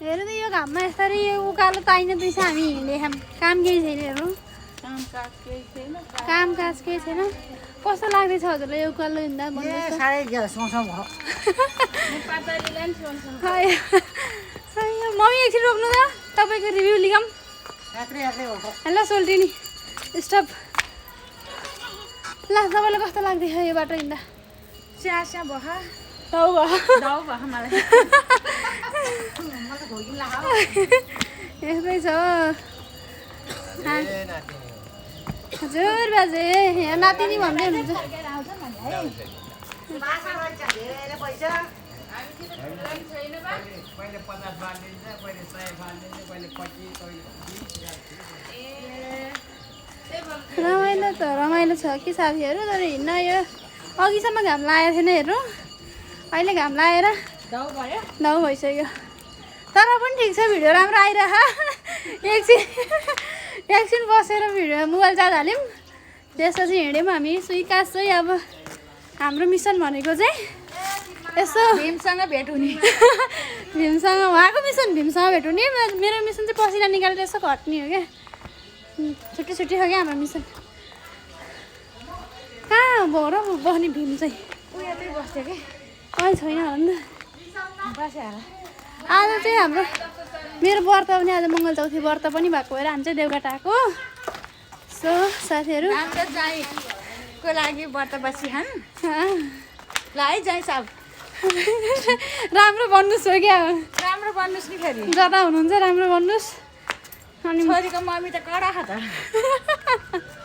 हेर्नु त यो घाममा यसरी उकालो ताइन दुई हामी हिँड्ने काम केही छैन हेर्नु काम काज केही छैन कस्तो लाग्दैछ हजुरलाई यो उकालो हिँड्दा मम्मी एकछिन रोक्नु त तपाईँको रिभ्यू लिगौँ ल सोल्टिनी स्टप ल तपाईँलाई कस्तो लाग्दैछ यो बाटो हिँड्दा स्या भयो टाउ भयो मलाई यस्तै छ हजुर बाजे यहाँ नातिनी भन्दै हुनुहुन्छ रमाइलो त रमाइलो छ कि साथीहरू तर हिँड्न यो अघिसम्म घाम लागेको थिएन हेर्नु अहिले घाम लागेर दाउ भइसक्यो तर पनि ठिक छ भिडियो राम्रो आइरह एकछिन बसेर भिडियो मोबाइल चार्ज हाल्यौँ त्यसपछि हिँड्यौँ हामी सुइकास चाहिँ अब हाम्रो मिसन भनेको चाहिँ यसो भीमसँग भेट हुने भीमसँग उहाँको मिसन भीमसँग भेट हुने मेरो मिसन चाहिँ पसिना निकालेर यसो घट्ने हो क्या छुट्टी छुट्टी हो क्या हाम्रो मिसन कहाँ भएर बस्ने भीम चाहिँ उयो चाहिँ बस्थ्यो कि अहिले छैन होला नि बस्यो होला आज चाहिँ हाम्रो मेरो व्रत पनि आज मङ्गल चौथी व्रत पनि भएको भएर हामी चाहिँ देउघाट आएको सो साथीहरू हाम्रो जाइको लागि व्रत बसी खान ल है जाइँ साब राम्रो बन्नुहोस् हो क्या राम्रो बन्नुहोस् नि फेरि जता हुनुहुन्छ राम्रो बन्नुहोस् अनि छोरीको मम्मी त कडा छ त